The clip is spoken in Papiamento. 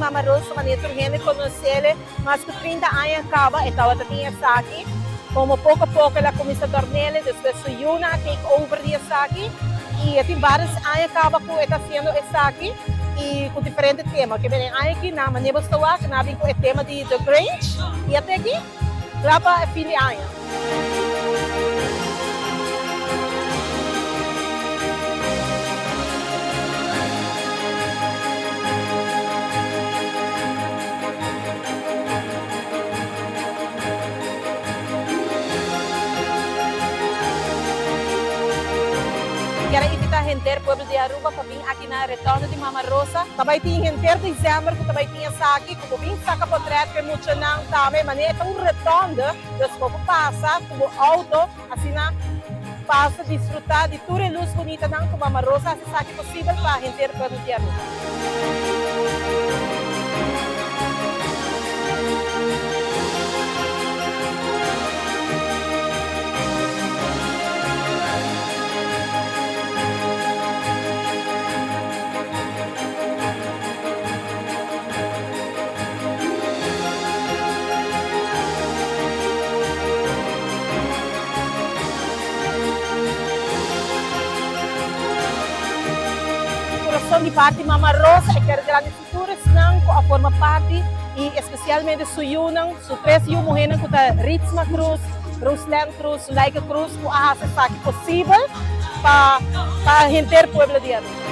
Mama Rosa manera tur hende konosele mas ku 30 aña kaba e tabata tin esaki. Komo poko a poko el a kuminsá dòrnele, despues su yunan a take over di esaki i e tin vários aña kaba ku e ta hasiendo esaki i ku diferente tema. Ke bini e aña aki nan manera bo sta wak nan a bin ku e tema di The Grinch i a te aki kla pa e fin di aña. Kier a invita henter pueblo di Aruba pa bin aki na Retorno di Mama Rosa. Ta bai tin henter december cu ta bai tin esaki cu bo bin saca potret cu e muchanan tambe manera e ta un rotonde dus bo por pasa cu bo auto asina pasa disfruta di tur e luz bunitanan cu Mama Rosa haci esaki posibel pa henter pueblo di Aruba. Kurason di parti Mama Rosa e kier gradisi tur esnan ku a forma parti i espesialmente su yunan, su tres yu muhénan ku ta Ritsma Cruz, Ruslen Cruz, Zulaika Cruz ku a hasi esaki posibel pa pa henter pueblo di Aruba.